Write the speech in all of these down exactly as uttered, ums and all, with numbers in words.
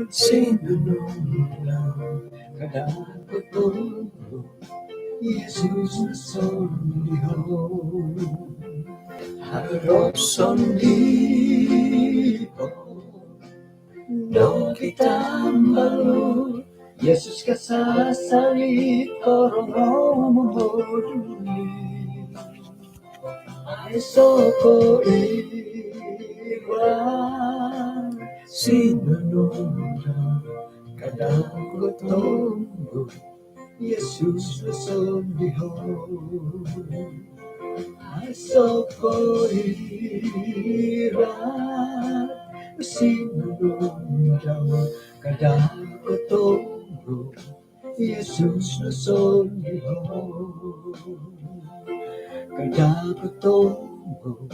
Sinunung kada' kotonggo Yesus sondiho. Haro sondii' do kitambalut Yesus kasasari korongou moduli. Aiso' ko' iwang sinunung kada' kotonggo Yesus sondiho. Aiso' ko' iwang sinunung kada' kotonggo Yesus sondiho. Kada' kotonggo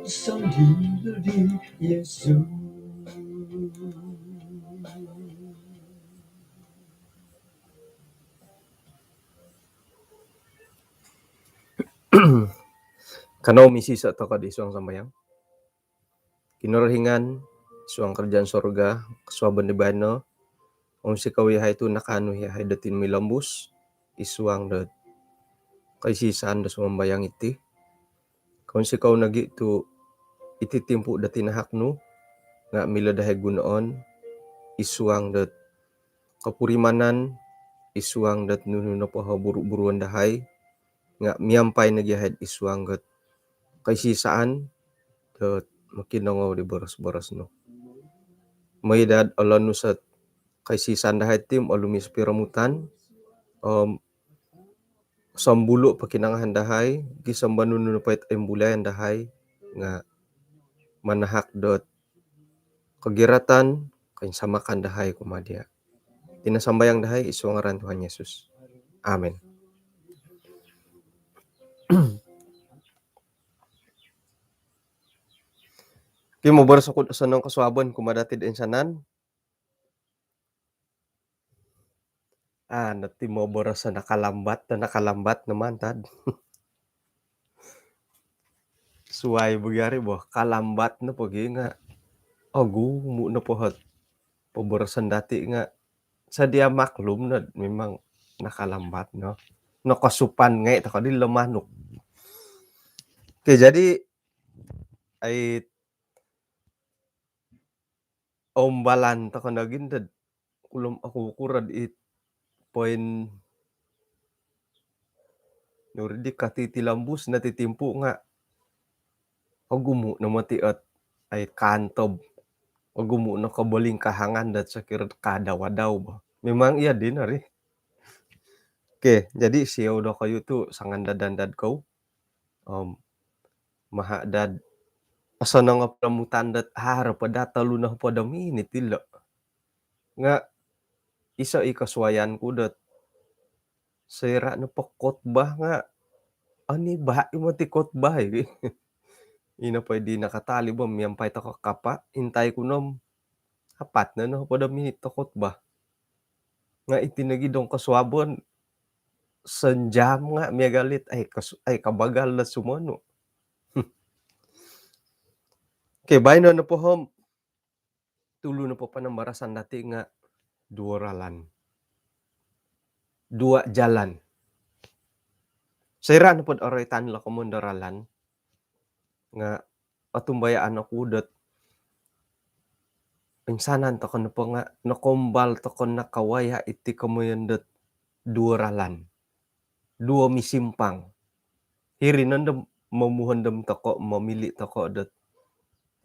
sondii' di Yesus. Kanou misiso' toko' id suang sambayang. Kinorohingan, suang karajaan sorga, kosuabon di baino, onsikou iyahai tu' nakaanu iyahai do timilombus id suang dot kaisisaan do sumambayang iti. Kounsikou nogi' tu' iti timpu' do tinahak nu nga' milo dahai gunoon id suang dot kopurimanan, id suang dot nunu nopo o buru-buruon dahai, nga' miampai nogi' iyahai id suang dot kaisisaan dot mokinongou di boros-boros nu. Mooi dot olonus ot kaisisaan dahai ti om olumis piromutan om sombulu' pokinongohon dahai gisom do nunu nopo it imbulayan dahai nga' manahak dot kogiratan, koinsamakan dahai kumaa diya'. Iti no sambayang dahai id suang ngaran Tuhan Yesus. Amin. Okey, moboros oku'd osonong kosuabon kumaa dati'd oinsanan. Ah, noti moboros o nakalambat, nakalambat no mantad. Suwai bo gia ri bo, kalambat no pogi nga' ogumu' no po ot poboroson dati' nga' sedia maklum no, memang nakalambat no. Nokosupan ngai' toko' dilo manuk. Okey, jadi ai ombalan toko' nogi' dot kulom aku kurad it poin nuri di kati tilombus noti timpu' nga' ogumu' no moti ot ai kantob. Ogumu' no kobolingkahangan dot sokiro kadau-adau bo. Memang iyo dino ri. Okey, jadi siou dokoyu tu' sangandad-andad kou. Om maha' dad osonong o piromutan dot haro po daa tolu nohopod o minit ilo'. Nga' iso' i kosuayan ku dot soira' nopo khotbah nga' oniba' i moti khotbah i. Ino po i di nakatalib om miampai toko' kapa', intai ku no om apat no nohopod o minit o khotbah. Nga' iti nogi dong kosuabon, sonjam nga' miagal it ai kos-, ai kabagal do sumonu. Okey, baino nopo om tulu nopo panambarasan dati' nga' duo ralan. Dua jalan. Soira' nopod oroitan lo komoyon do ralan nga' otumbayaan oku dot insanan toko' nopo nga' nokombal toko' nakawaya' iti komoyon dot duo ralan, duo misimpang. Hiri nondo momuhondom toko', momili' toko' dot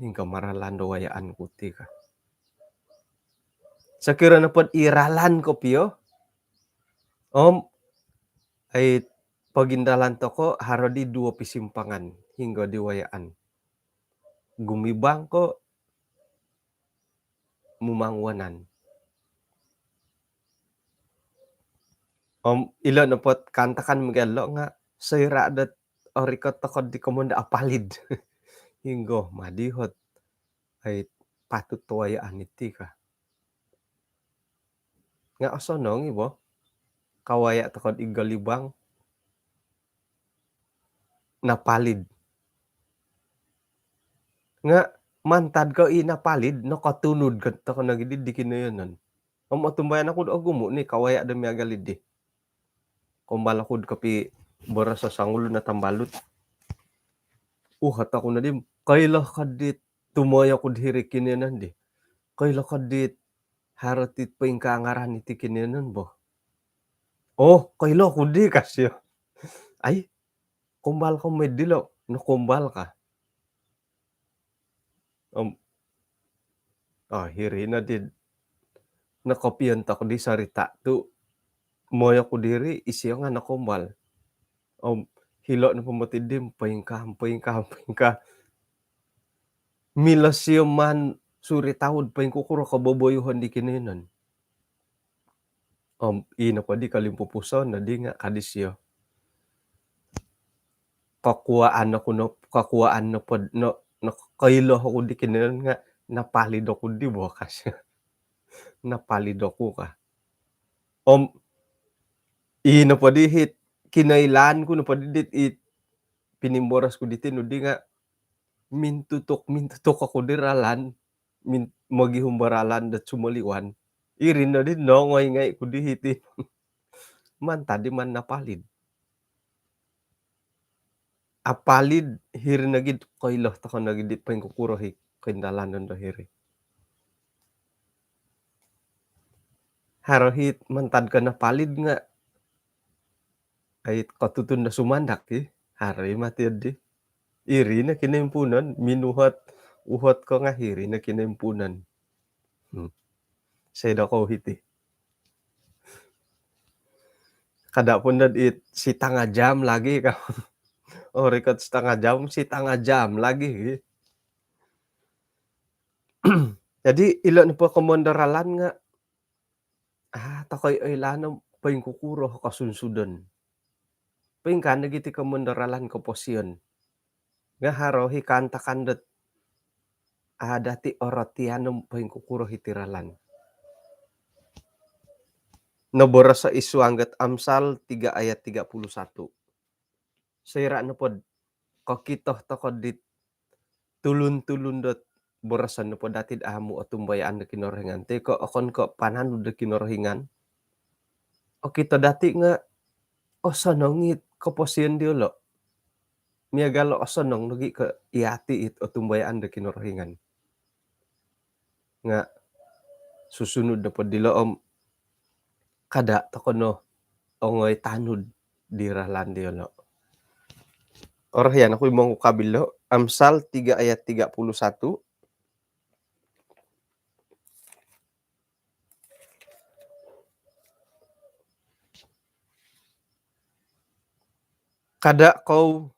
ingkaa ma ralan do wayaan ku ti ka. Sokiro nopod i ralan kopio om ai pogindalan toko' haro di duo pisimpangan, hinggo di wayaan. Gumibang ko' mumanguanan. Om ilo' nopod kaantakan miagal lo' nga' soira' dot orikot toko'd di komoyon do apalid. Hinggo ma di ot ai patut do wayaan iti ka. Nga' osonong i bo. Kawaya' toko'd i golibang, napalid. Nga' Mantad ko i napalid, nokotunud ko toko nogi di, di kinoyonon. Om otumbayaan oku do ogumu' ni kawaya' do miagal iddi. Kombal oku do kopiboros o songulun o tambalut. Uhot oku noddi, koilo ko dit tumoyo ku di hiri kinoyonon di. Koilo ko dit haro ti poingkaa ngaran iti kinoyonon bo. Oh, koilo ku di ka sio. Ai, kombal ko mooi dilo, nokombal ka. Om, oh, hiri noddi nokopion toko di sorita' tu' moyo ku diri, isio nga' nokombal. Om hilo' nopo moti di, poingkaa, poingkaa, poingkaa. Milo sio maan suritau'd poingkukuro koboboyuhon di kinoyonon. Om ii nopo di kolimpupuson noddi nga' ka disio, kokuaan oku no, kokuaan nopo no, no koilo oku di kinoyonon nga' napalid oku di bo ka sio. Napalid oku ka. Om ii nopo di hit kinoilaan ku nopo di dit it pinimboros ku diti noddi nga' mintutuk, mintutuk oku di ralan, min-, mogihum do ralan dot sumoliwan. Iri noddi nongoi ngai' ku di hiti. Mantad di maan napalid. Apalid hiri nogi koilo toko nogi di poingkukuro hi koindalanon do hiri. Haro hit mantad ko napalid nga' ai kotutun do sumandak ki. Haro i mati oddi. Iri no kinoimpunon, minuhot, uhot ko nga' hiri no kinoimpunon. Hmm. Saido kou hiti. Kada' pun dot it setengah jam lagi ka. Oh, rikot setengah jam, setengah jam lagi. Jadi ilo' nopo komoyon do ralan nga' aa toko i oilaan om poingkukuro kosunsudon. Poingkaa nogi ti komoyon do ralan koposion. Nga' haro hi kaantakan dot aa dati' orotian om poingkukuro hiti ralan. Noboros o id suang dot Amsal tiga ayat tiga puluh satu. Soira' nopod kokito toko dit tulun-tulun dot boroson nopo dati'd amu' otumbayaan do Kinorohingan toi ko' okon ko' pananud do Kinorohingan, okito dati' nga' osonong it koposion diyolo'. Miagal o osonong nogi' ko' iyati' it otumbayaan do Kinorohingan. Nga' susunud nopo dilo' om kada' toko no ongoi tanud di ralan diyolo'. Orohian oku i mongukab ilo', Amsal tiga ayat tiga puluh satu. Kada' kou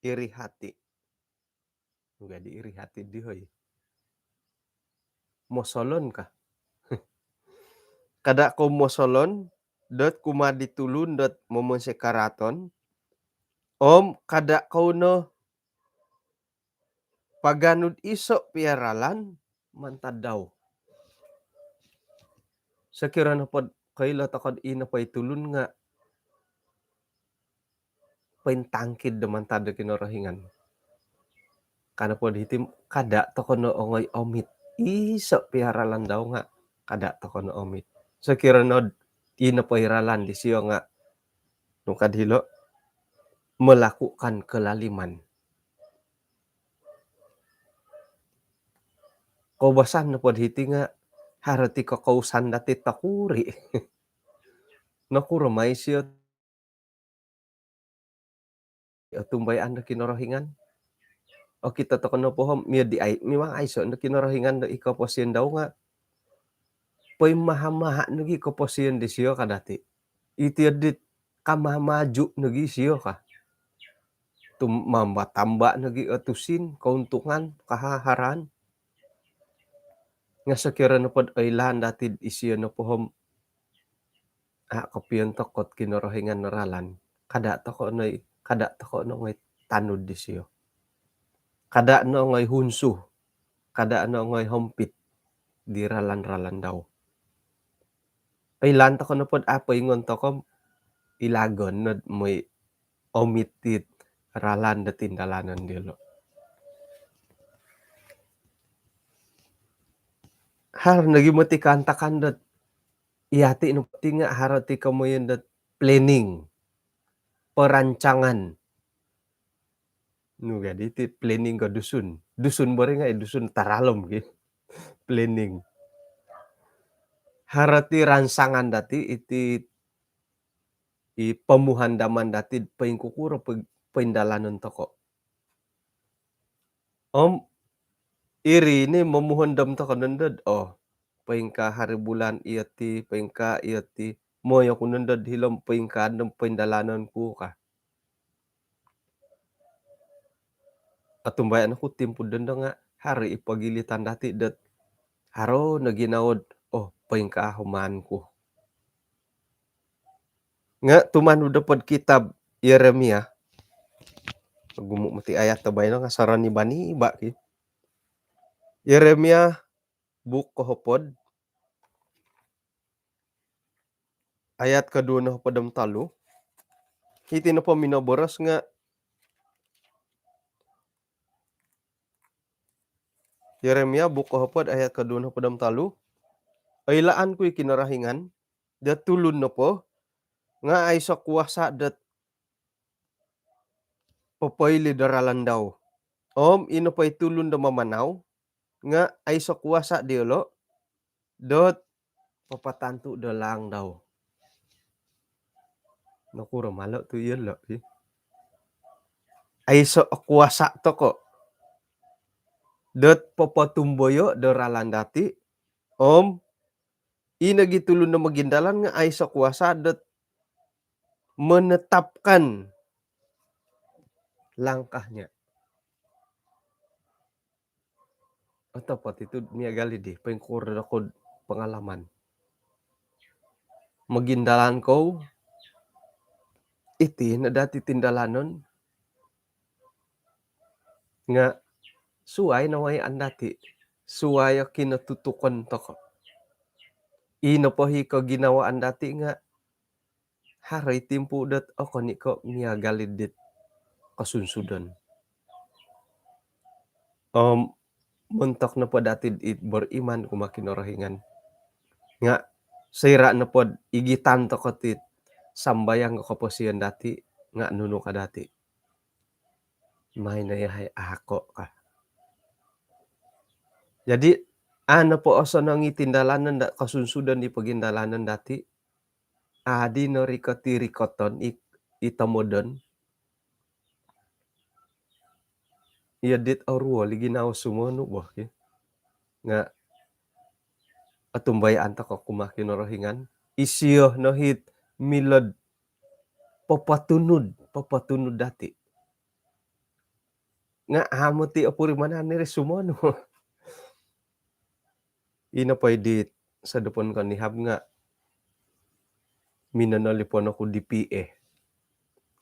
iri hati. Jadi iri hati di hoi. Mosolon ka. Kada' kou mosolon dot kumaa di tulun dot momonsoi karaaton, om kada' kou no paganud iso' piya ralan mantad dau. Sokiro nopod koilo tokod ii nopo i tulun nga' pointangkid do mantad do Kinorohingan. Ka nopod hiti, kada' toko no ongoi omit. Iso' piya ralan dau nga' kada' toko no omit. Sokiro nod ii nopo i ralan disio nga' nung kad hilo', melakukan kelaliman. Koubasan nopod hiti nga' haro ti kokousan dati' tokuri'. Nokuro mai sio otumbayaan do Kinorohingan? Okito toko nopo om miyo di ai, mimang aiso' no Kinorohingan do i koposion dau nga' poimaha-maha nogi koposion disio ka dati'. Iti oddi kamamaju nogi sio ka. Tu mamba-tamba nogi o tusin, kountungan, kahaharan. Nga' sokiro nopod oilaan dati'd isio nopo om a' kopiontok ot Kinorohingan o ralan, kada' toko' no i, kada' toko' no ongoi tanud disio. Kada' no ongoi hunsu, kada' no ongoi hompit di ralan-ralan dau. Oilaan toko' nopod a' poingon toko' om ilagon nod moi omit it ralan do tindalanon diyolo'. Haro nogi moti kaantakan dot iyati' nopo ti nga' haro ti komoyon dot planning, perancangan. Nu gaddi ti planning ko Dusun. Dusun bo ri nga' i Dusun taralom ki. Planning. Haro ti ransangan dati' iti i pomuhandaman dati'd poingkukuro po-, poindalanon toko'. Om iri ni momuhondom toko' nondo'd, oh, poingkaa hari bulan iyo ti, poingkaa iyo ti, mooi oku nondo'd hilo'm poingkaa dom poindalanon ku ka. Otumbayaan oku timpu dondo nga' haro i pogilitan dati' dot haro no ginawo'd, oh, poingkaa homaan ku. Nga' tumanud nopod kitab Yeremia, ogumu' moti ayat do baino nga' soroniba-niba' ki. Yeremia buuk kohopod, ayat koduo nohopod om tolu. Iti nopo minoboros nga' Yeremia buuk kohopod ayat koduo nohopod om tolu. Oilaan ku i Kinorohingan do tulun nopo nga' aiso' kuasa' dot popoili do ralan dau. Om i nopo i tulun do mamanau nga' aiso' kuasa' diyolo' dot papatantu' do laang dau. Nokuro malo' tu' iyolo' ki? Aiso' kuasa' toko' dot papatumboyo' do ralan dati', om i nogi tulun do mogindalan nga' aiso' kuasa' dot menetapkan langkahnya. Otopot itu miagal di, poingkuro doku'd pengalaman. Mogindalan kou, iti no dati' tindalanon, nga' suwai nawayaan dati', suwai o kinotutukon toko'. I nopo i koginawaan dati' nga' haro i timpu dot okon i' ko' miagal i dit kosunsudon. Om montok nopo dati'd it beriman kumaa Kinorohingan nga' soira' nopod igitan toko' ti sambayang o koposion dati' nga' nunu ka dati'? Mai no yahai ako' ka. Jadi a' nopo osonong i tindalanon da, kosunsudon di pogindalanon dati', a' di norikot i rikoton i, i tomodon. Iyo dit oruol i ginawo sumonu' bo ki. Nga' otumbayaan toko' kumaa Kinorohingan, isio no hit milo'd popotunud, popotunud dati'. Nga' a' moti opurimanan iri sumonu'. I nopo i dit sodopon konihab nga' minonolipon oku di P A.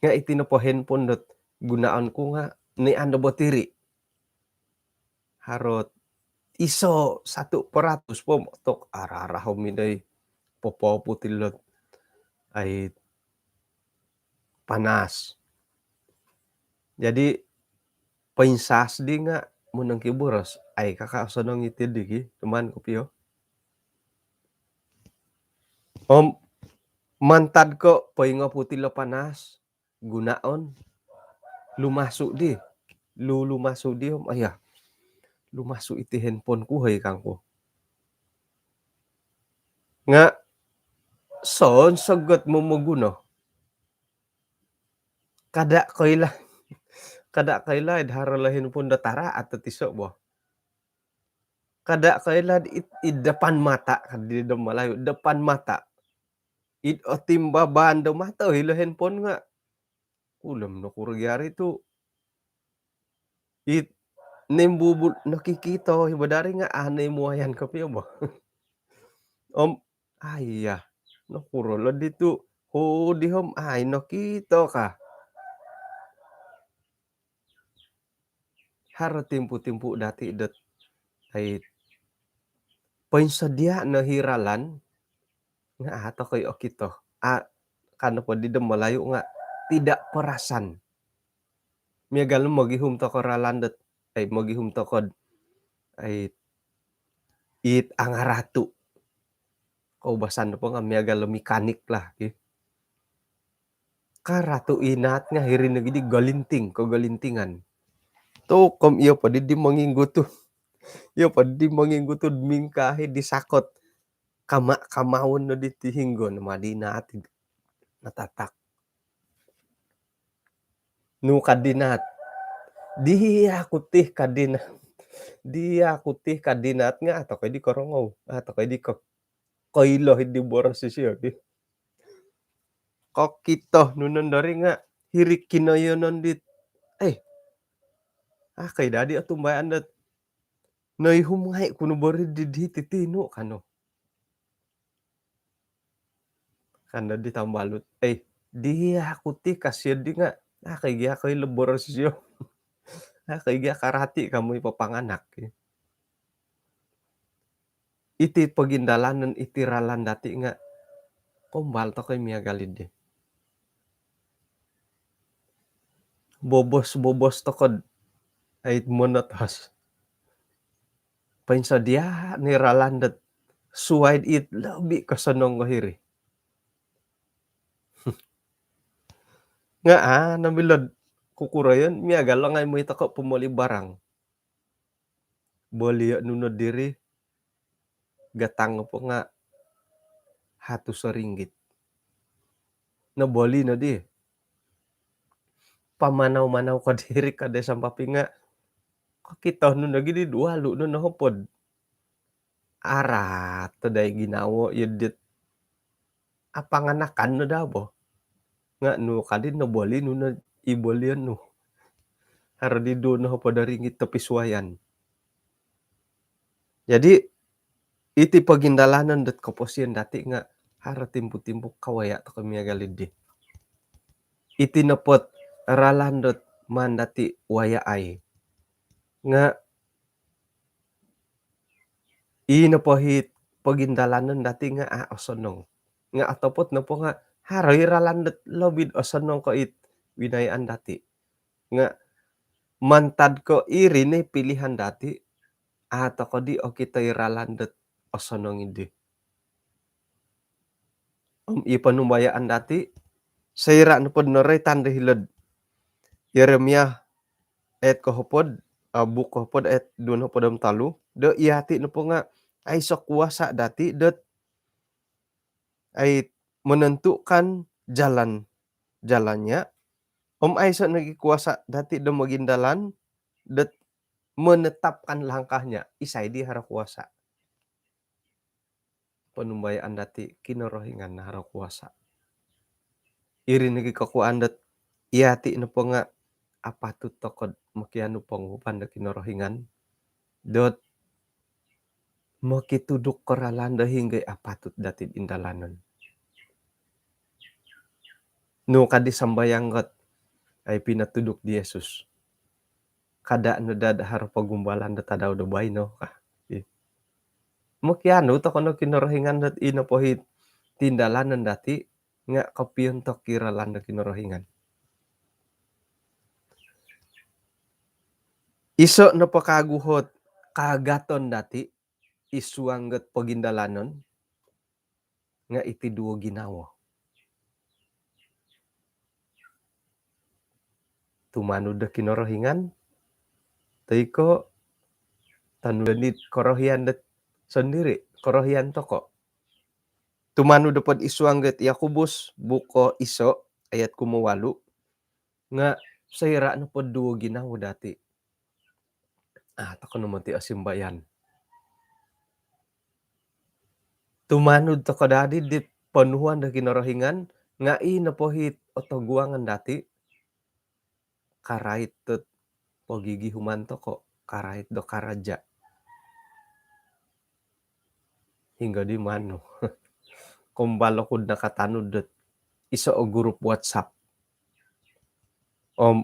Nga' iti nopo handphone dot gunoon ku nga' noian do batiri. Haro ot iso' satu peratus po, tok arah-arah om minoi popoputi lo'd ai panas. Jadi poinsas di nga' monongkiboros, ai kaka' osonong iti di ki, teman kopio. Om mantad ko' poingoputi lo panas, gunoon. Lumasu' di. Lu-, lumasu' di om, aya. Lumasu' iti handphone ku hoi kangku. Nga' sonsogod momoguno. Kada' koilo. Kada' koilo id haro lo handphone do taraat ot iso' bo. Kada' koilo id, id depan mata, ka di do Malayu, depan mata. Id otimbabaan do mato ilo handphone nga' ulom nokuro gia ri tu'. It nimbubul nokikito i bo dari nga' a' noimuayan kopio bo. Om, aiya, nokuro lo di tu', hudi om, ai nokito ka. Haro timpu-timpu dati' dot ai poinsodia' no i ralan nga' a' toko' i okito. A', ka nopo di do Malayu nga' tidak perasan. Miagal no mogihum toko' ralan dot, ai mogihum toko'd, ai it angaratu. Koubasan nopo nga miagal lo mekanik lah, ki. Karatu i naat nga hiri nogi di golinting, kogolintingan. Tu kom iyo po di, di monginggutu. Iyo po di monginggutu mingkahi di sakot. Kama-, kamaun no di ti hinggo no ma di naat i natatak. Nu ka di naat. Dia ku ti ka di naat. Dia ku ti ka di naat nga, a' toko i di korongou. A' toko i di ko-, koilo i di boros isio di. Kokito nu no diri nga hiri kinoyonon dit. Eh. A' ko i dadi otumbayaan dot. Noihum ngai' ku no bo ri di, di titinu kanu. Kando di tambalut. Eh, dia ku ti ka sio di nga. A' ko i gia koilo boros isio. A' ko i gia karati ka moi papanganak. Iti pogindalanon, iti ralan dati nga kombal toko i miagal i di. Bobos-bobos toko d ai monotos. Poinsodia ni ralan dot suai dit lobi kosonong ko hiri. Nga a' no milo d kukuroyon, miagal lo ngai' moi toko pomoli barang. Bolio nu no diri, gatang po nga hatus ringgit. Noboli no di. Pamanau-manau ko diri ka di sampaping nga kokito nu nogi di duo lu no nohopod. Araat to dai ginawo iyo dit. Apanganakan no daa bo. Nga nu ka di noboli nu no i bolion nu. Haro di duo nohopod ringgit topisuayan. Jadi, iti pogindalanon dot koposion dati nga haro timpu-timpu kawaya toko miagal i di. Iti nopo t ralan dot maan dati wayaai. Nga i nopo hit pogindalanon dati nga a' osonong. Nga otopot nopo nga haro i ralan dot lobi d osonong ko it winayaan dati. Nga mantad ko iri ni pilihan dati, a' toko di okito i ralan dot osonong i di. Om i ponumbayaan dati, soira nopo d noroitan do hilo d Yeremia ayat kohopod, a, buk kohopod ayat duo nohopod om tolu, do iyati nopo nga aiso kuasa dati dot ai menentukan jalan, jalannya, om aiso nogi kuasa dati do mogindalan dot menetapkan langkahnya. Isai di haro kuasa? Ponumbayaan dati, Kinorohingan no haro kuasa. Iri nogi kokuaan dot iyati nopo nga apatut toko d mokianu ponguhupan do Kinorohingan dot mokituduk ko ralan do hinggo i apatut dati d indalanon. Nu ka di sambayang ko d ai pinotuduk di Yesus. Kada no daa d haro pogumbalan do tadau do baino ka. Ih. Mokianu toko no Kinorohingan dot i nopo hit indalanon dati nga kopiontok i ralan do Kinorohingan. Iso nopo kaguhot kaagaton dati i suang dot pogindalanon nga iti duo ginawo. Tumanud do Kinorohingan, toi ko tanud do nit korohian dot sondiri, korohian toko. Tumanud nopo d i suang dot Yakobus, buk ko iso, ayat kumowalu, nga soira nopo d duo ginawo dati, a' toko no moti osimbayan. Tumanud toko dadi di ponuhuan do Kinorohingan, nga i nopo hit otoguangan dati, karait dot pogigihuman toko, karait do karaja. Hinggo di manu. Kombal oku d nakatanud dot iso o grup WhatsApp. Om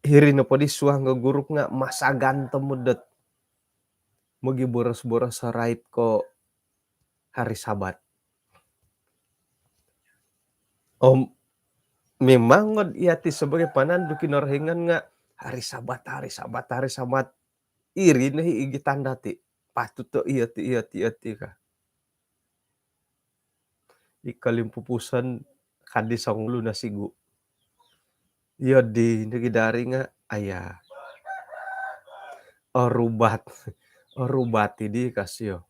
hiri nopo di suang ko grup nga masagan tomod dot mogiboros-boros sorait ko hari Sabat. Om memang nod iyati sebagai panandu Kinorohingan nga hari Sabat, hari Sabat, hari Sabat. Iri no hi igitan dati. patut do iyo ti, iyo ti, iyo ti ka. I kolimpupuson kadi songulun o sigu. Iyo di nogi dari nga, aya. Orubat. Orubat i di ka sio.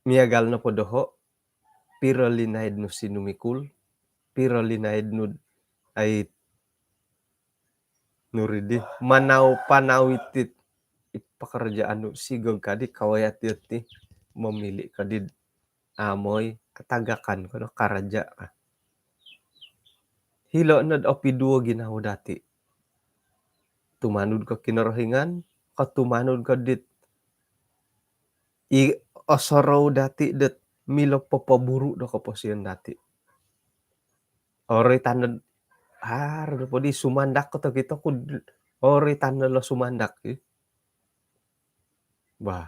Miagal nopo doho, piro linaid nu sinumikul, piro linaid nu ai nuridi, manau-panau iti, i pekerjaan nu sigog kadi kawaya ti, ti, momili kadi amoi, katagakan ko no karaja ka. Hilo nod opiduo ginawo dati. Tumanud ko Kinorohingan, ko tumanud ko dit i osorou dati dit milo popoburu do koposion dati. Ori tanod, har, nopo di sumandak ko tokito ku, ori tanod lo sumandak i. Bah.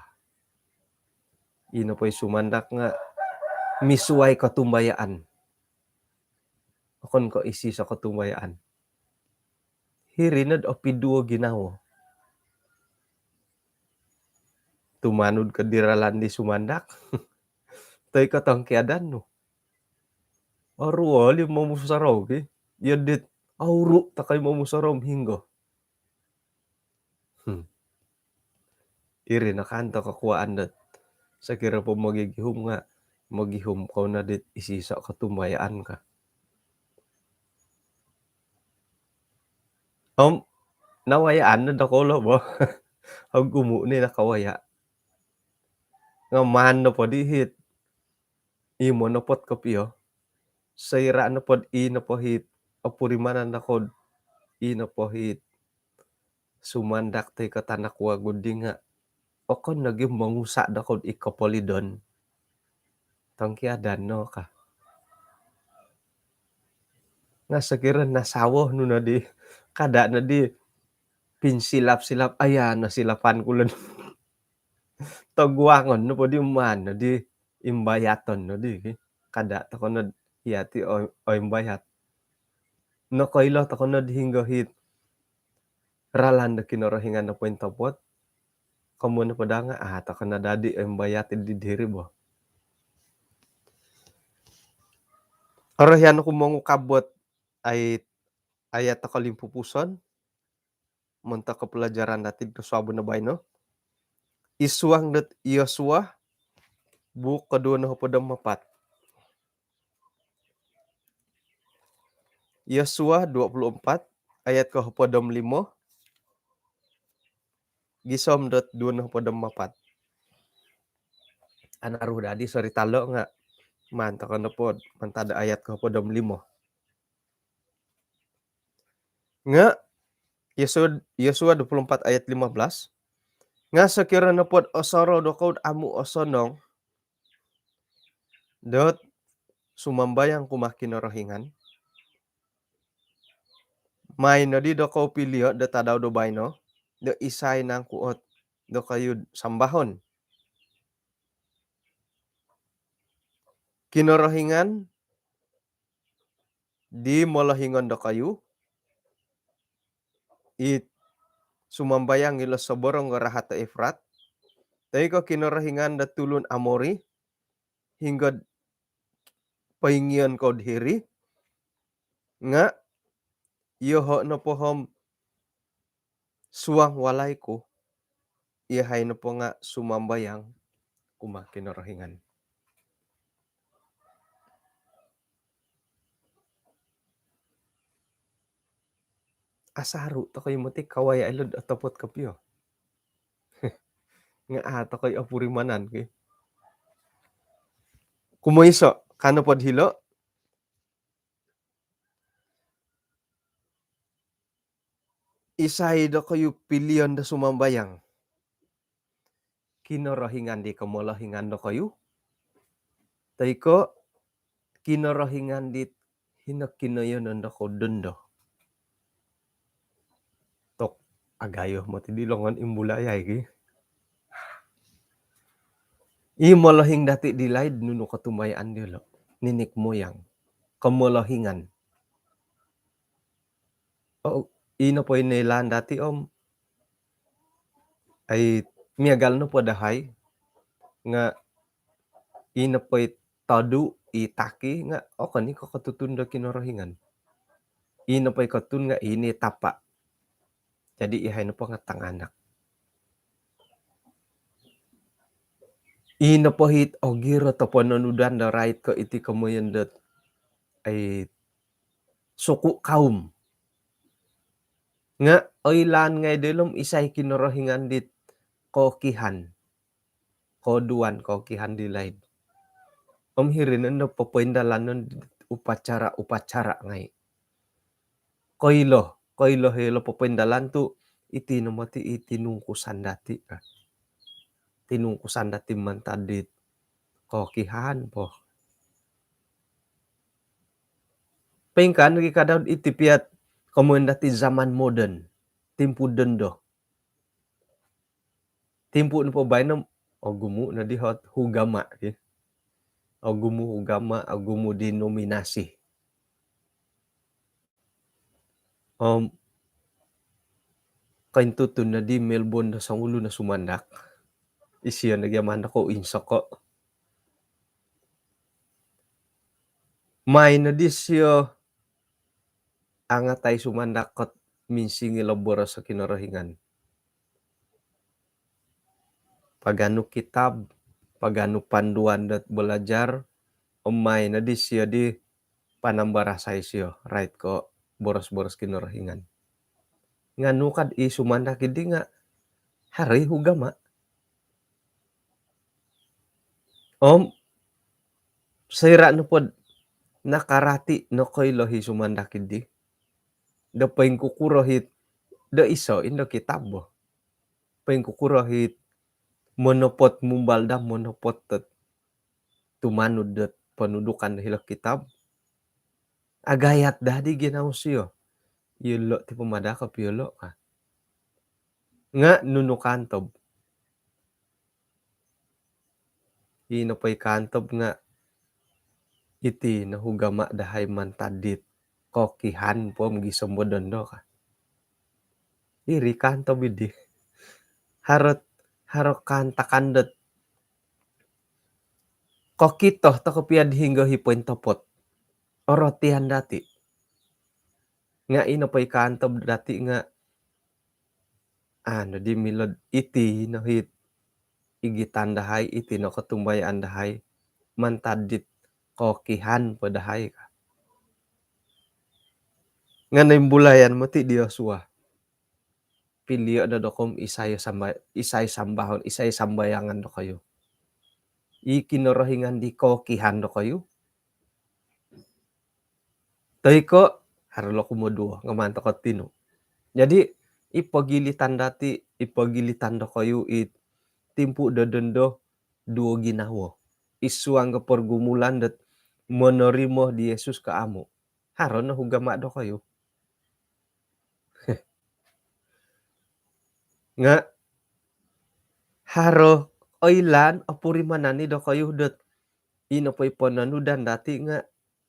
Ino po i sumandak nga misuai kotumbayaan. Okon ko isi so kotumbayaan. Hiri nod opiduo ginawo. Tumanud ko di ralan di sumandak. Toi ko tongkiadan nu. Oruol i momusorou ki. Iyo dit ouru tokou i momusorou hinggo. Hmm. Iri no kan to kokuaan dot. Sokiro po mogigihum nga, mogihum kou no dit isiso kotumbayaan ka. Om, nawayaan no dokou lo bo. Ogumu ni nakawaya. Nga maan nopo di hit. I monopot kopio. Soira nopod i nopo hit. Opurimanan dokou. I nopo hit. Sumandak toi ko tanak wagu di nga. Okon nogi mongusa dokou i kopolidon. Tongkiadan no ka. Nga sokiro nasawo nu nodi. Kada nodi pinsilap-silap. Aya, nasilapan ku lon. Toguangon nopo di maan nodi imbayaton nodi ki. Kada tokou nod iyati o, oimbayat. Nokoilo tokou nod hinggo hit. Ralan do Kinorohingan nopo intopot. Komun nopo danga, ah, tokou nod dadi oimbayat di diri bo. Orohian oku mongukab dot ai, ayat tokou limpupuson. Montok ko pelajaran dati do suabon do baino. Id suang dot Yosua, buuk koduo nohopod om apat. Yosua dua puluh empat, ayat kohopod om limo. Gisom dot duo nohopod om apat. Anaru dadi sorita lo nga. Maan tokou nopo, mantad ayat kohopod om limo. Nga, Yosua, Yosua dua puluh empat ayat lima belas. Nga sokiro nopod osorou dokou amu osonong dot sumambayang kumaa Kinorohingan. Maan nodi dokou pilio do tadau do baino, do isai nangku ot dokoyu sambahon. Kinorohingan di molohingon dokoyu, it sumambayang ilo soborong do rahat do Efrat, toi ko Kinorohingan do tulun Amori, hinggo poingion kou diri, nga yoho nopo om suang walai ku, iyahai nopo nga sumambayang kumaa Kinorohingan. Asaru tokou moti kawaya ilo otopot kopio. Nga a tokou opurimanan ki. Kumoiso, kano pod hilo. Isai dokoyu pilion do sumambayang? Kinorohingan di komolohingan dokoyu, toi ko Kinorohingan dit hino kinoyonon dokou dondo? Tok, agayo moti di longon imbulai ai ki. I molohing dati di laid nunu kotumbayaan diolo. Ninik moyang. Komolohingan. Oh, ino po ino ilaan dati om. Ai, Miagal nopo dahai nga' i nopo i todu, i taki nga' okon i' ko' kotutun do Kinorohingan. I nopo i kotutun nga' i ni tapa'. Jadi iyahai nopo nga' tanganak. I nopo hit ogirot o pononudan do rait ko' iti komoyon dot ai suku kaum. Nga' oilaan ngai' doilo om isai Kinorohingan dit kokihan, koduan, kokihan di laid. Om hiri nondo popoindalanon upacara-upacara ngai'. Koilo, koilo hilo popoindalan tu' iti no moti i tinungkusan dati' ka. Tinungkusan dati' mantad dit kokihan po. Poingkaa nogi' kadau iti piat komoyon dati' zaman moden, timpu dondo. Timpu nopo baino, ogumu' nodi hot hugama' ki. Ogumu' hugama', ogumu' denominasi. Om kointutun nodi Melbourne do songulun o sumandak. Isio nogi aman do kou insoko'. Mai nodi sio angatai sumandak kot minsingilo boros o Kinorohingan. Paganu kitab, paganu panduan dot balajar, om mai nodi sio di panambarasai sio rait ko' boros-boros Kinorohingan. Nga' nu kad i sumandak iddi nga' haro i hugama'. Om soira' nopod nakarati nokoilo i sumandak iddi do poingkukuro hit do iso indo kitab bo. Poingkukuro hit monopot mumbal daa monopot dot tumanud dot ponudukan do hilo kitab. Agayat daa di ginawo sio. Iyolo' ti pamadakop iyolo' ka. Nga' nunu kaantob? I nopo i kaantob nga' iti no hugama' dahai mantad dit kokihan po om gisom bo dondo ka. Iri kaantob iddi. Haro, haro kaantakan dot kokito toko' pia'd hinonggo i pointopot orotian dati'. Nga' i nopo i kaantob dati' nga' anu di milo'd iti no hit igitan dahai, iti no kotumbayaan dahai mantad dit kokihan po dahai ka. Nga' noimbulayan moti' di Yosua. Pilio' no dokoyu om isai samba-, isai sambahon, isai sambayangan dokoyu. I Kinorohingan di kokihan dokoyu toi ko' haro lo kumoduo nga' maan toko' tinu. Jadi i pogilitan dati', i pogilitan dokoyu i timpu do dondo duo ginawo. I suang ko' porgumulan dot monorimo di Yesus ko' amu'. Haro no hugama' dokoyu. Nga' haro oilaan opurimanan i' dokoyu dot i nopo i pononudan dati' nga'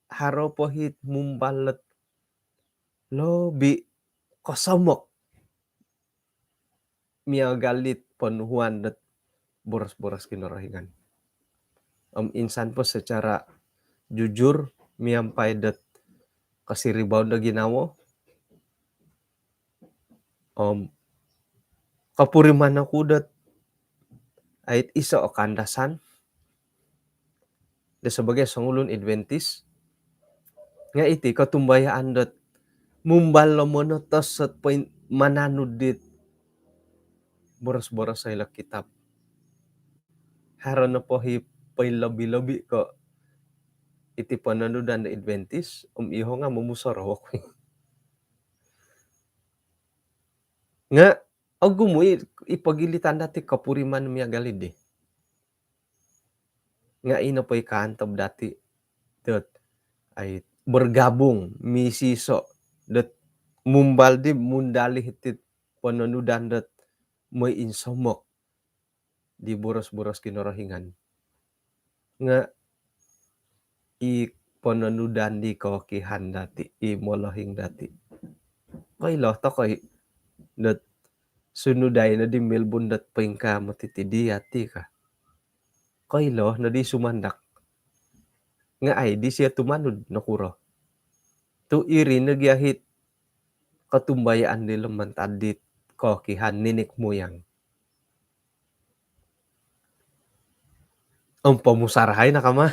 haro po hit mumbal dot lobi kosomok miagal dit ponuhuan dot boros-boros Kinorohingan. Om insan po secara jujur miampai dot kosiribaon do ginawo, om kopuriman oku dot ait iso' o kaandasan do sabagai songulun Adventist nga' iti kotumbayaan dot mumbal lo monotos dot poin-, mananud dit boros-boros ilo kitab. Haro nopo i poinlobi-lobi ko' iti pononudan do Adventist om iyoho' nga' momusorou oku. Nga' ogumu' i, i pogilitan dati' kopuriman miagal iddi. Nga' i nopo i kaantob dati' dot ai bergabung, misiso' dot mumbal di mundalih iti pononudan dot moi insomok di boros-boros Kinorohingan. Nga' i pononudan di kokihan dati', i molohing dati'. Koilo toko' i' dot Sunudai no di Melbourne dot poingkaa moti ti di ati ka. Koilo no di sumandak. Nga ai di sio tumanud nokuro. Tu iri no gia hit kotumbayaan dilo mantad dit kokihan ninik muyang. Om pomusarahai nakama.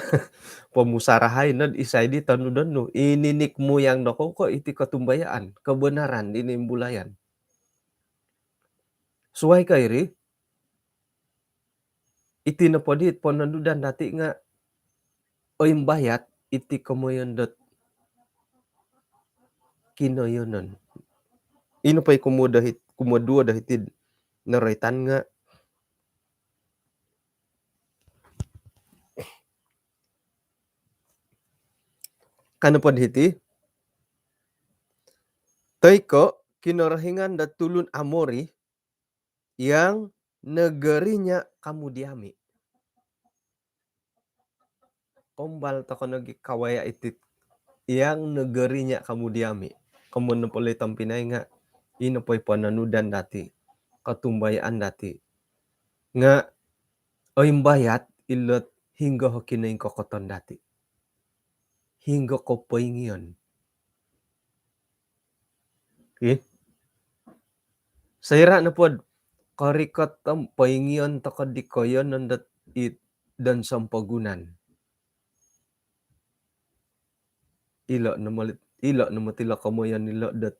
Pomusarahai nod isai di tonudon nu. I ninik muyang dokou ko iti kotumbayaan. Kebenaran di nimbulayan. Suai ka iri, iti nopo di pononudan dati nga oimbayat iti komoyon dot kinoyonon. Ino po i kumoduo dohit, kumoduo dohitid noroitan nga kano pod hiti, toi ko Kinorohingan dot tulun Amori yang negerinya kamu diami. Kombal toko nogi kawaya itit yang negerinya kamu diami. Komon nopo loi tompinai nga ino po i pononudan dati, kotumbayaan dati. Nga oimbayat ilot hinggo ho kinoingkokoton dati. Hinggo ko poingion. Ih. Soira nopod korikot om poingion toko di koyonon dot it dan sompogunan. Ilo nomo, ilo nomo tilo komoyon ilo dot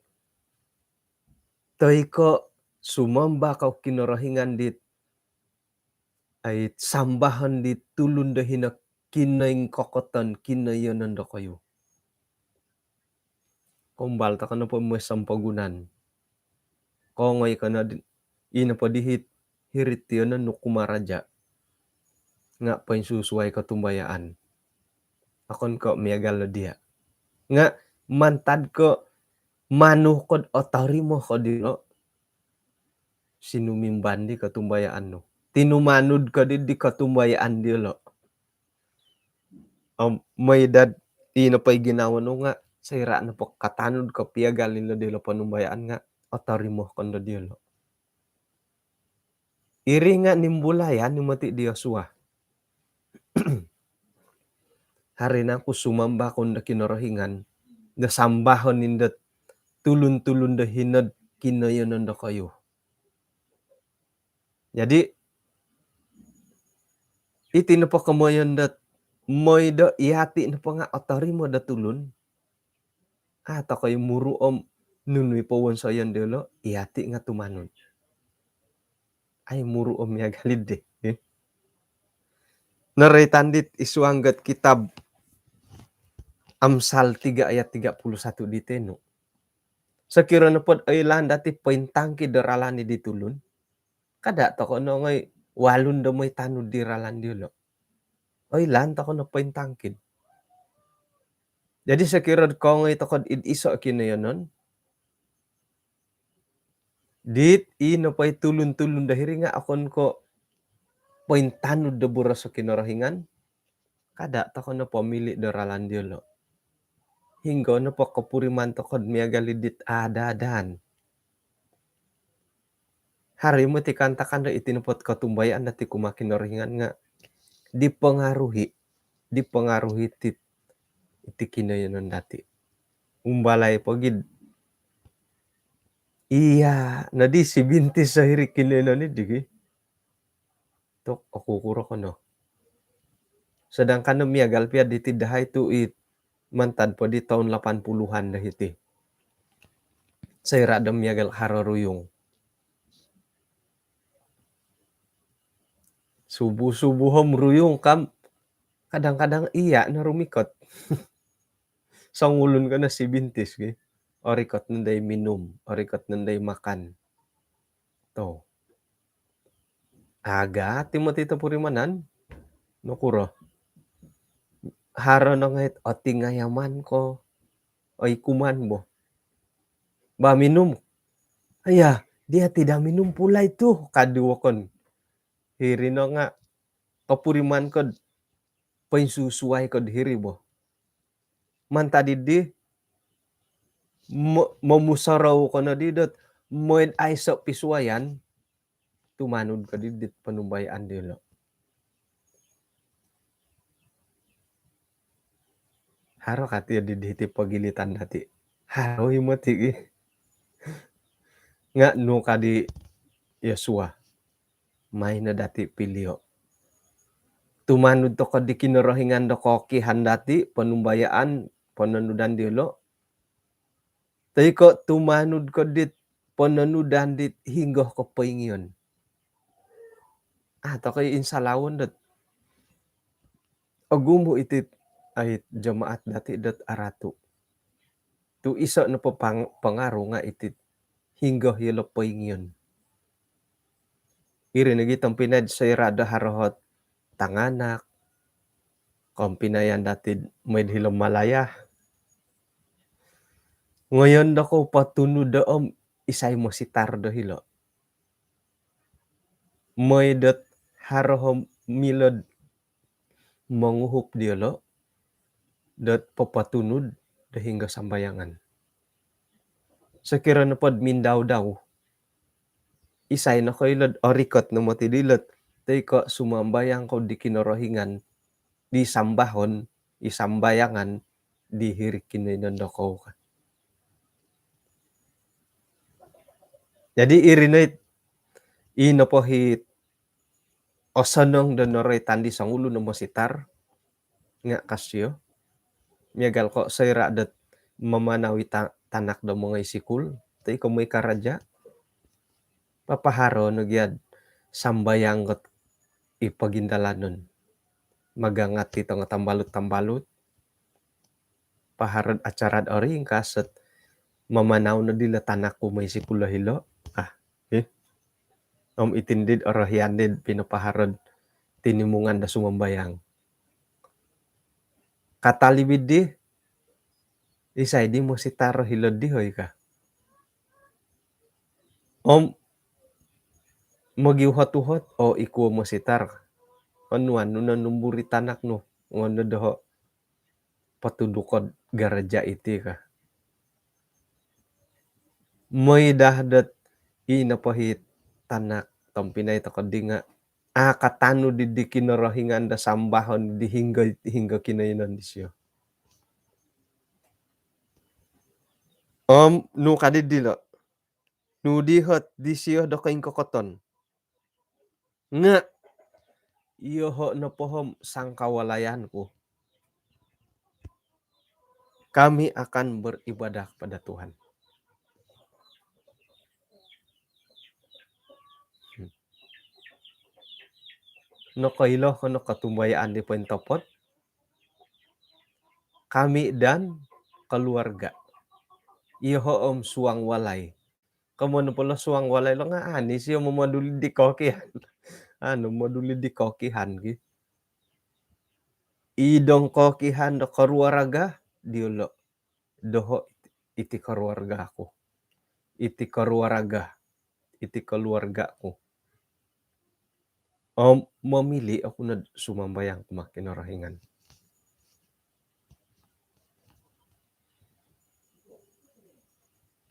toi ko sumamba ko Kinorohingan dit ai sambahon di tulun do hino kinoingkokoton kinoyonon dokoyu. Kombal toko nopo moi sompogunan. Kongoi kono di, ino po dihit hirit tiyonon nu kumaraja. Nga poinsusuai kotumbayaan. Okon ko miagal lo dia. Nga mantad ko manu kod otorimo ko dilo. Sinumimban di kotumbayaan nu. Tinumanud ko di, di kotumbayaan diolo. Om moi dad ino po i ginawo nu nga soira nopo katanud ko piagal ilo diolo ponumbayaan nga otorimo kondo diolo. Iri nga nimbulayan ni moti di Yosua. Hari nangku sumamba kondo Kinorohingan do sambahon indo tulun-tulun do hinod kinoyonon dokoyu. Jadi iti nopo komoyon dot moi do iati nopo nga otorimo do tulun. Ah, tokoi muru om nunu i powonsoyon diolo, iati nga tumanud. Ai muru om miagal iddi. Eh. Noroitan dit id suang dot kitab Amsal tiga ayat tiga puluh satu di tenu. Sokiro nopod oilaan dati pointangkid do ralan di tulun. Kada toko nongoi walun do moi tanud di ralan diolo. Oilaan toko no pointangkid. Jadi sokiro kongoi toko id iso kinoyonon. Dit ino po i tulun-tulun do hiri nga okon ko pointanud do boros o Kinorohingan. Kada toko no pomili do ralan diolo. Hinggo nopo kopuriman toko miagal idit ada-adaan. Hari moti kaantakan do iti nopot kotumbayaan dati kumaa Kinorohingan nga dipengaruhi, dipengaruhi iti, iti kinoyonon dati. Umbalai pogid. Iya, nadi si bintis sahiri kinoyonon ni digi. Tok oku kuro kono. Sedangkan no miagal pia diti dahai tu it mantad po di tahun lapan puluhan dah iti. Soira do miagal haro ruyung. Subuh-subuh om ruyung kam kadang-kadang iya no rumikot. Songulun kono si bintis gi. Orikot nandai minum, orikot nandai makan. To. Aga ti moti topurimanan. Nokuro. Haro no ngait otingayaman ko. Oi kuman bo. Ba minum. Iya, dia tidak minum pula itu. Kadu wokon. Hiri no nga. Kopuriman kod. Poinsusuai kod hiri bo. Mantad iddi mo-, momusorou kono di dot Moi'd aiso' pisuayan, tumanud ko di dit ponumbayaan diyolo'. Haro ka tiyo di hiti pogilitan dati'? Haro i' moti' ki. Nga' nu ka di Yosua, mai no dati' pilio'. Tumanud toko' di Kinorohingan do kookihan dati', ponumbayaan, pononudan diyolo', toi ko' tumanud ko' dit pononudan dit hinonggo ko poingiyon? A' toko' i' insalawon dot ogumu' iti, ai, jemaat dati' dot aratu'. Tu' iso' nopo pang-, pangaruh nga' iti hinonggo iyolo' poingiyon. Iri nogi' tompinai, soira' do haro ot tanganak, kompinayan dati'd moi'd hilo Malaya. Ngoyon dokou potunud do om isai mositar do hilo'. Moi dot haro om milo'd monguhup diyolo' dot popotunud do hinonggo sambayangan. Sokiro nopod mindau-dau, isai nokoilo'd orikot no moti' dilo't toi ko' sumambayang kou di Kinorohingan di sambahon, i sambayangan di hiri'd kinoiyonon dokou ka. Jadi iri no it, i nopo hit osonong do noroitan di songulun o mositar nga' ka sio. Miagal ko' soira' dot mamanau i ta-, tanak do mongoi sikul toi ko' moi karaja', papaharo no gia'd sambayang ot i pogindalanon. Magangat i tongo tambalut-tambalut, paharo'd acara'd oringkas ot mamanau no dilo tanak ku moi sikul do hilo'. Ah, eh. Om iti nodi'd orohian di'd pinopaharo'd tinimungan do sumambayang. Katalib iddi, isai di mositar hilo'd dihoi ka. Om mogiuhot-uhot, oo, iku o mositar. Onuan nu no numbur i tanak nu, ngono doho' potuduko'd garaja' iti ka. Moi daa dot i nopo hit tanak tompinai toko'ddi nga' a' katanud di, di Kinorohingan do sambahon di hinonggo, hinonggo kinoiyonon disio. Om nu kaddi dilo', nu di hot disio do koingkokoton. Nga' iyoho' nopo om sangkawalayan ku, kami akan beribadah pada Tuhan. Nokoilo ko no kotumbayaan di pointopot, kami dan keluarga. Iyoho' om suang walai. Komoyon nopo lo suang walai lo nga' ani sio momoduli di kookihan. Anu, moduli di kookihan ki. Id dong kookihan do keluarga diyolo'. Doho' iti keluarga ku. Iti keluarga. Iti keluarga ku. Om momili' oku nod sumambayang kumaa Kinorohingan.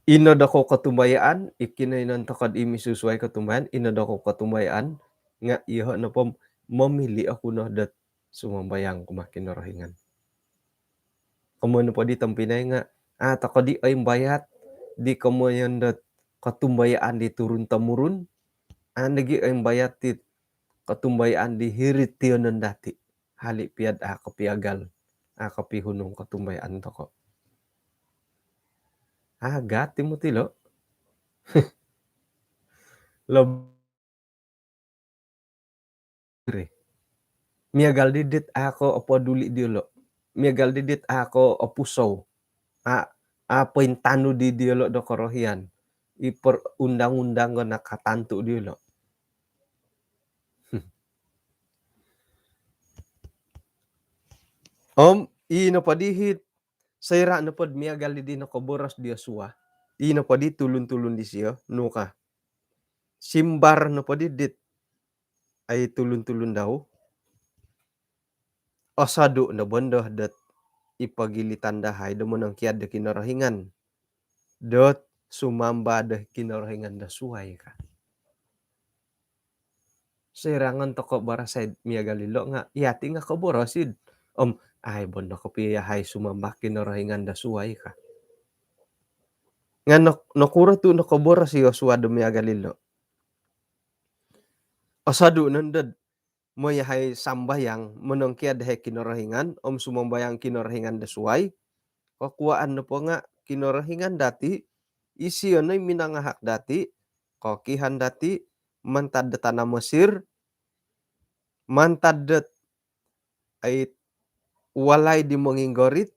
Ino dokou kotumbayaan, i kinoiyonon toko'd i misusuai kotumbayaan, ino dokou kotumbayaan, nga' iyoho' nopo momili' oku no dot sumambayang kumaa Kinorohingan. Komoyon nopo di tompinai nga' a' toko di oimbayat di komoyon dot kotumbayaan di turun-temurun, a' nogi oimbayat di kotumbayaan di hiri'd tiyonon dati'. Hali' piya'd a' kopiagal, a' kopihunung kotumbayaan toko'. Agat i moti lo. Lo ri. Miagal di dit a' ko opoduli' diyolo'. Miagal di dit a' ko opusou. A', a' pointanud di diyolo' do korohian. I perundang-undang nga' nakatantu' diyolo'. Om i nopo di hit, soira' nopod miagal di di nokoboros di Yosua, i nopo di tulun-tulun disio, nu ka. Simbar nopo di dit, ai, tulun-tulun dau, osodu' no bo ndo dot i pogilitan dahai do monongkiad do Kinorohingan dot sumamba do kinorohingan do suai ka. Soira ngon toko barasai miagal ilo nga, iyati nga koboros id. Om, ai, bondo kopio yahai sumamba kinorohingan do suai ka. Nga nok-, nokuro tu nokoboros i Yosua do miagal ilo? Osodu nondo dot mooi yahai sambayang monongkiad hai kinorohingan, om sumambayang kinorohingan do suai. Kokuaan nopo nga kinorohingan dati, isio no i minangahak dati, kokihan dati, mantad do tana Mesir, mantad dot ai walai di monginggorit,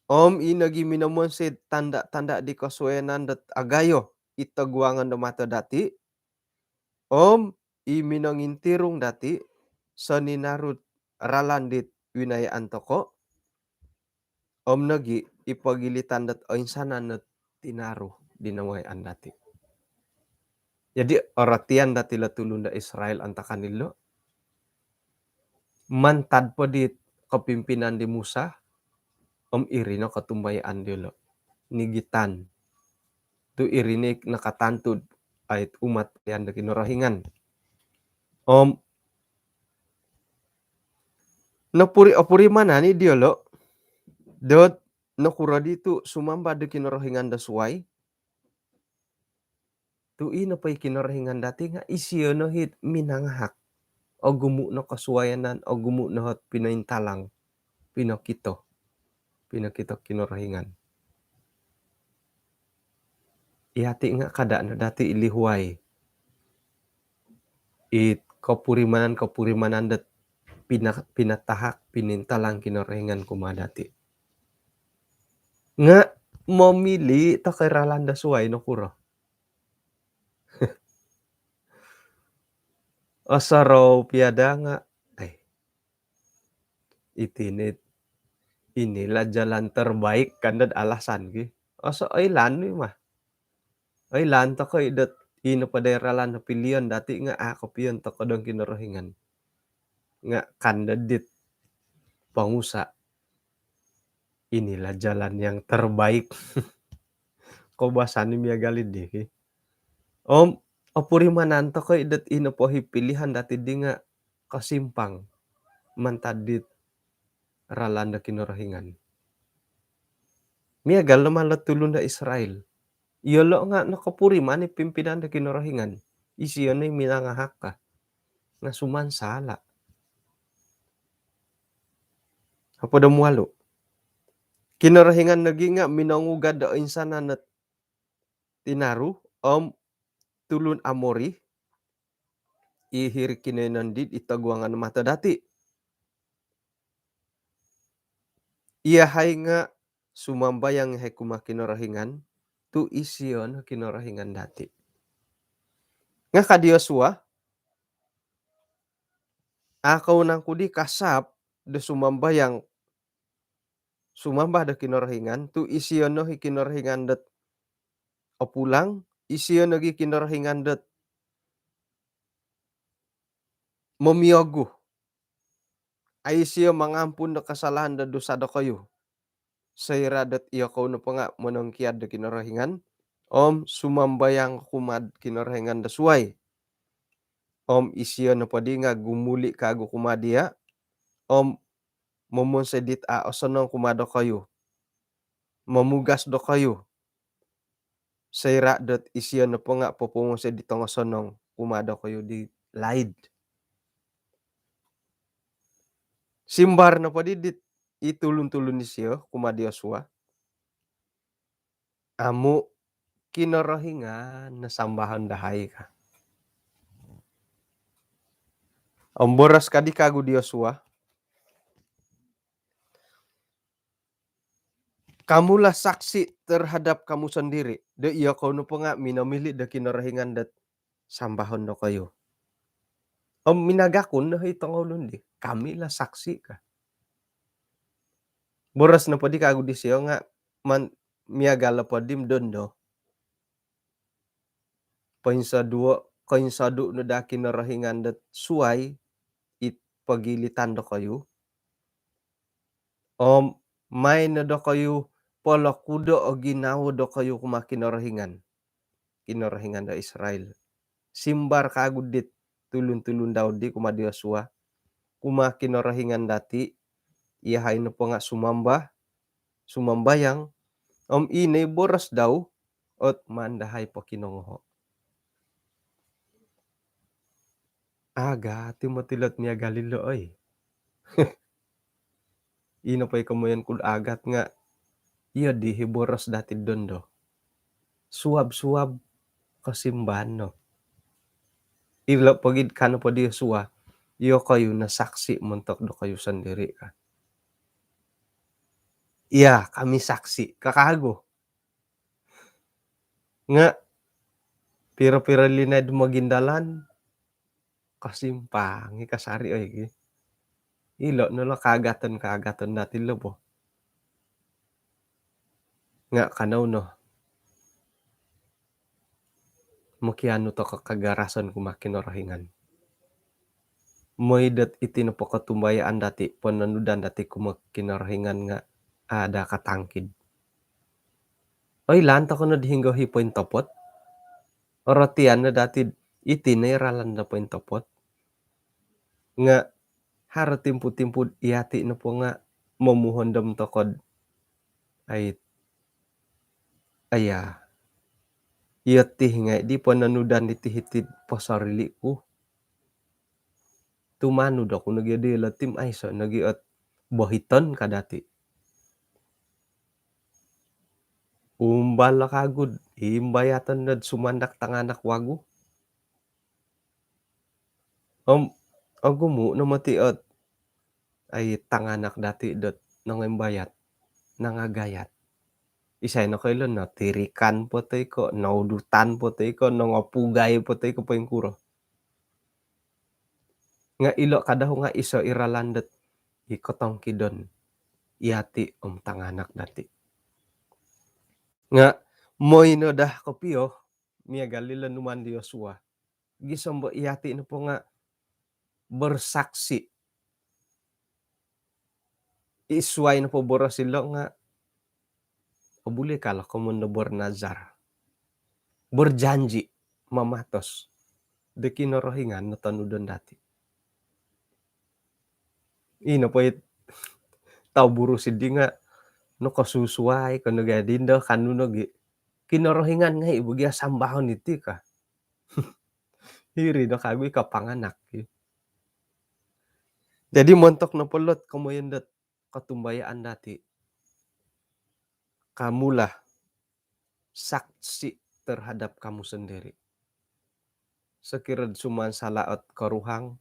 om i nogi minomonsoi tanda-tanda di kosuaianan dot agayo i toguangon do mato dati, om i minongintirung dati soninaru ralan dit winayaan toko, om nogi i pogilitan dot oinsanan dot tinaru di nawayaan dati. Jadi, orotian dati lo tulun do Israel antakan ilo, mantad po di kopimpinan di Musa, om iri no kotumbayaan diolo. Nigitan. Tu iri ni nakatantu dot ai umat yan do Kinorohingan. Om nopuri-, opurimanan i diolo dot nokuro di tu sumamba do kinorohingan do suai, tu i nopo i kinorohingan dati nga isio no hit minangahak. Ogumu no kosuaianan, ogumu no hot pinointalang, pinokito, pinokito Kinorohingan. Iyati nga kada no dati ilihuai it kopurimanan-kopurimanan dot pina-, pinatahak, pinintalang Kinorohingan kumaa dati. Nga momili toko i ralan do suai, nokuro? Osorou pia daa nga, ai, iti ni, inilah jalan terbaik kan dot alasan ki. Oso, oilaan i mah. Oilaan toko i dot i nopo dot ralan nopilion dati nga a kopion toko dong Kinorohingan. Nga kan dot dit pangusa, inilah jalan yang terbaik. Koubasan i miagal di ki. Om opurimanan toko i dot i nopo i pilihan dati di nga kosimpang mantad dit ralan do Kinorohingan. Miagal no mantad tulun do Israel. Iyolo nga nokopuriman i pimpinan do Kinorohingan. Isio no i minangahak ka. Nga sumansala. Hopod om walu. Kinorohingan nogi nga minongugad do oinsanan dot tinaru om tulun Amori, i hiri kinoiyonon dit i toguangon mato dati. Iyahai nga sumambayang yahai kumaa Kinorohingan, tu isio no Kinorohingan dati. Nga ka di Yosua, a kou nangku di kasap do sumambayang, sumamba do Kinorohingan, tu isio no i Kinorohingan dot opulang, isio nogi Kinorohingan dot momioguh. Ai isio mangampun do kasalahan do dosa dokoyu. Soira dot iyokou nopo nga monongkiad do Kinorohingan, om sumambayang kumaa'd kinorohingan do suai. Om isio nopo di nga gumuli kaagu kumaa dia, om momonsoi dit a osonong kumaa dokoyu. Momugas dokoyu. Soira dot isio nopo nga popomonsoi di tongosonong kumaa dokoyu di laid. Simbar nopo di dit i tulun-tulun disio kumaa di Yosua, amu Kinorohingan no sambahon dahai ka. Om boros ka di kaagu di Yosua, kamulah saksi terhadap kamu sendiri. Do iyokou nopo nga minomili do kinorohingan dot sambahon dokoyu. Om minagakun no i tongoulun di, kamilah saksi ka. Boros nopo di kaagu disio nga man, miagal nopo di modondo. Poinsoduo, koinsodu no daa kinorohingan dot suai it pogilitan dokoyu. Om maai no dokoyu Polokudo' o ginawo dokoyu kumaa Kinorohingan, Kinorohingan do Israel. Simbar kagu dit tulun-tulun dau di kumaa di Yosua, kumaa Kinorohingan dati', iyahai nopo nga' sumambah, sumambayang, om ino i boros dau ot maan dahai pokinongoho'. Agat i moti lot miagal ilo, oi. Ino po i komoyon kud agat nga' iyo di i boros dati' dondo. Suab-suab kosimbaan no. Ilo pogi'd kano po di Yosua, iyokoyu no saksi' montok dokoyu sondiri' ka. Iya, kami saksi' ka kagu. Nga' piro-piro linaid mogindalan, kosimpang i kasari', oi, ki. Ilo' no lo kaagaton-kaagaton dati' lo bo. Nga' kanou no mokianu toko' kagarason kumaa Kinorohingan. Moi dot iti nopo kotumbayaan dati', pononudan dati' kumaa Kinorohingan nga' ada katangkid. Oilaan toko' nod hinggo i pointopot. Orotian no dati'd iti no i ralan do pointopot. Nga' haro timpu-timpu'd iyati' nopo nga' momuhondom toko'd, ai, aya, iyo ti ngai' di pononudan iti hiti'd posorili' ku. Tumanud oku nogi' di ilo tim, aiso' nogi' ot bohiton ka dati'. Umbal o kagu'd imbayaton nod sumandak tanganak wagu. Om ogumu' no moti ot, ai, tanganak dati' dot nongoimbayat, nangagayat. Isai nokoilo, notirikan po toi ko', noudutan po toi ko', nongopugai po toi ko' poingkuro. Nga' ilo' kadau nga' iso' i ralan dot i kotongkidon iyati' om tanganak dati'. Nga' moi no daa kopio miagal ilo numaan di Yosua. Gisom bo iyati' nopo nga' bersaksi'. I suwai nopo boros ilo' nga' obuli kalo komoyon do bernazar, berjanji, mamatos do Kinorohingan no tonudon dati'. Ino po it tau burus iddi nga' nokosusuwai ko nogi' adindo kanu nogi', Kinorohingan ngai' bo gia sambahon iti ka. Hiri no kagu i kapanganak, ki. Jadi montok nopo lot komoyon dot kotumbayaan dati', kamulah saksi' terhadap kamu sendiri. Sokiro'd sumansala' ot koruhang,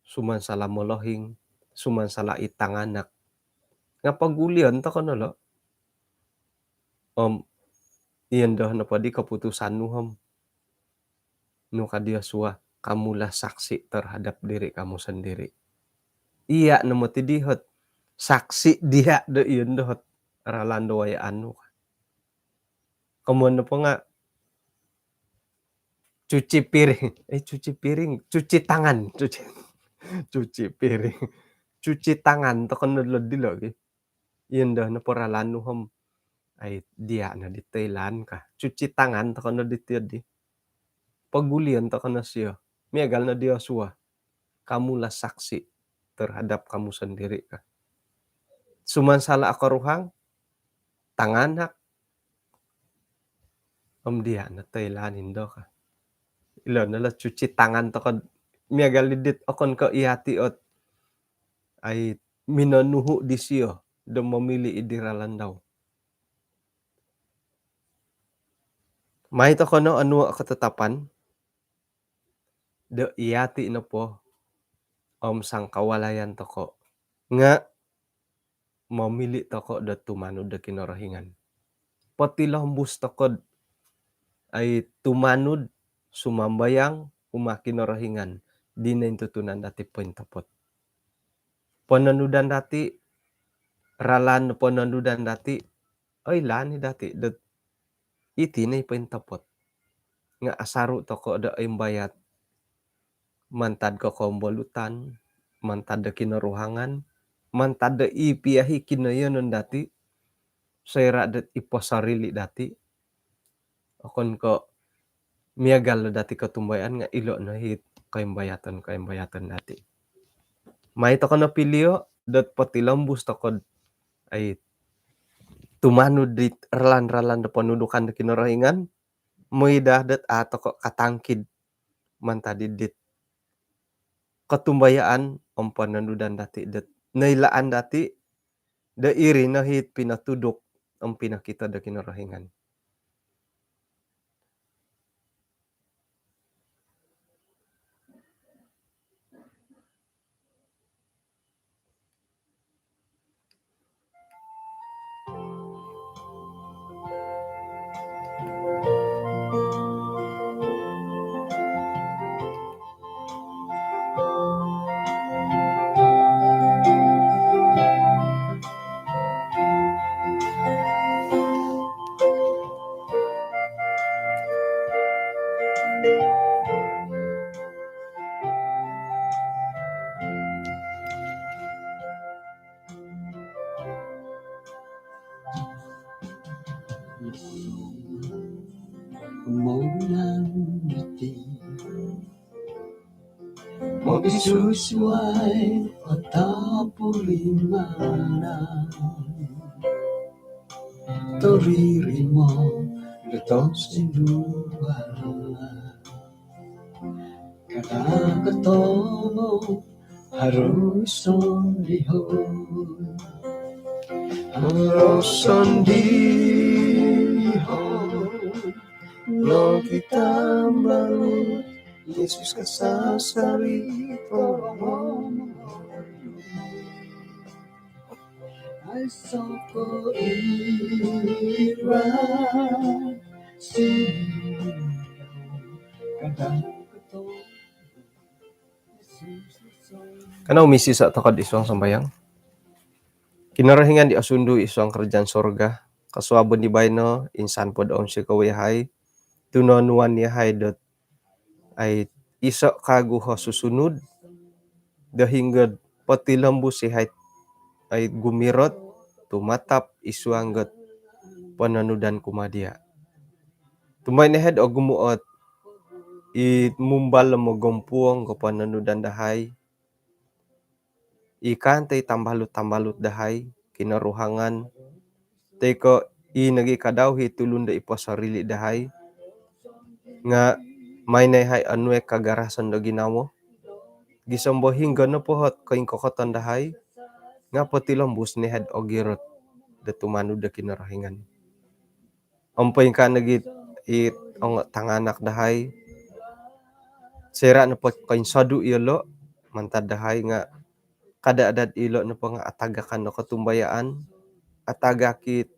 sumansala' molohing, sumansala' i tanganak, nga' pogulion toko' no lo'. Om iyondo nopo di koputusan nu om, nu ka di Yosua, kamulah saksi' terhadap diri kamu sendiri. Iya' no moti di hot saksi' diya' do iyondo hot ralan do wayaan nu ka. Komoyon nopo nga' cuci piring, eh, cuci piring, cuci tangan, cuci, cuci piring, cuci tangan toko' no lo' dilo', ki. Iyondo nopo ralan nu om, ai, diya' no di toilaan ka. Cuci tangan toko' no di tiyo di. Pogulion toko' no sio. Miagal no di Yosua, kamulah saksi' terhadap kamu sendiri ka. Sumansala' o koruhang, tanganak, om diya' no toilaan indo ka. Ilo no lo' cuci tangan toko', miagal iddi dot okon ko' iyati' ot, ai, minonuhu' disio do momili' iddi ralan dau. Mai toko' no onuo' kototapan do iyati' nopo om sangkawalayan toko' nga' momili' toko' do tumanud do Kinorohingan. Potilombus toko'd, ai, tumanud, sumambayang kumaa Kinorohingan di nointutunan dati' pointopot. Pononudan dati', ralan pononudan dati', oilaan i' dati' dot iti no i pointopot. Nga' asaru' toko' do oimbayat mantad kokombolutan, mantad do kinoruhangan, mantad do i piya i kinoiyonon dati', soira' dot iposorili' dati', okon ko' miagal dati' kotumbayaan nga' ilo' no hit koimbayaton-koimbayaton dati'. Mai toko' nopilio' dot potilombus toko'd ai tumanud dit ralan-ralan do ponudukan do Kinorohingan, moi daa dot a' toko' katangkid mantad id dit kotumbayaan om pononudan dati' dot noilaan dati' do iri no hit pinotuduk om pinokito do Kinorohingan. Mobisusuai o tapurimanan, toririmo do tosinduan. Kada' kotomo haro sondihon. Haro sondihon. Nogi tambalut Yesus kasasari poromon. Ai soko ira si kadang keto. Kanou misisa' toko'd isuang sambayang. Kinorohingan di osundu isuang karajaan sorga, kosuabon di baino insan pod ounsikou iyahai tu' nonuan iyahai dot ai iso' kagu o susunud do hinggo'd potilombus iyahai ai gumirot tumatap isuang dot pononudan kumaa diya'. Tumboy nehod ogumu' ot i mumbal o mogompuong ko pononudan dahai, i kaantai tambalut-tambalut dahai, kinoruhangan, toi ko' i nogi' kadau hi tulun do i posorili' dahai, nga' mai no iyahai onuai kagarasan do ginawo, gisom bo hinggo nopo ot koingkokoton dahai, nga' potilombus nehod ogirot do tumanud do Kinorohingan. Om poingkaa nogi' it ongo tanganak dahai, soira' nopo koinsodu' iyolo' mantad dahai nga' kada' dot ilo' nopo nga' atagakan do kotumbayaan, atagak it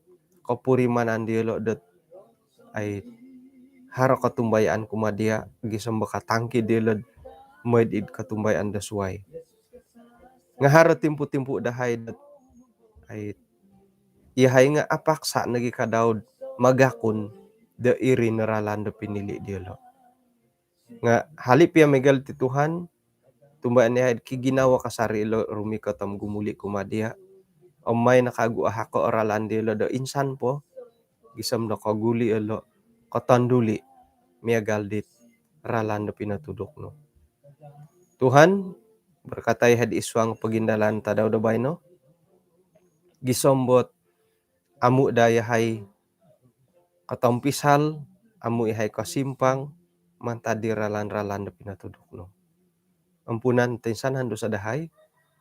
kopurimanan diyolo' dot ai haro kotumbayaan kumaa diya' gisom bo katangkid iyolo'd moi'd id kotumbayaan do suwai. Nga' haro timpu-timpu dahai dot ai iyahai nga' apaksa' nogi' kadau'd magakun do iri no ralan do pinili' diyolo'. Nga' hali' piya miagal ti Tuhan, tumbayaan iyahai'd kiginawo kasari' ilo' rumikot om gumuli' kumaa diya'. Om mai no kagu' ahako' o ralan diyolo' do insan po, gisom do koguli' iyolo', kotonduli' miagal dit ralan do pinotuduk nu. Tuhan, barakatai iyahai'd isuang pogindalan tadau do baino. Gisom bo't amu' daa iyahai kotompisal, amu' iyahai kosimpang mantad di ralan-ralan do pinotuduk nu. Ampunan toinsanan dusa dahai,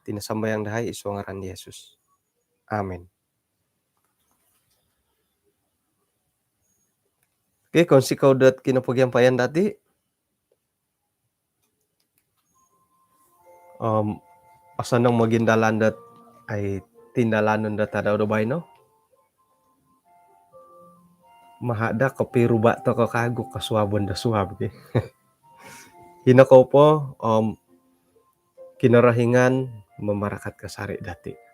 ti no sambayang dahai isuang ngaran Yesus. Amin. Okey, kounsikou dot kinopogiampayan dati'. Om osonong mogindalan dot ai tindalanon dot tadau do baino. Maha' daa kopiruba' toko' kagu' kosuabon do suab ki. Hino kou po, om Kinorohingan mamarakat kasari' dati'.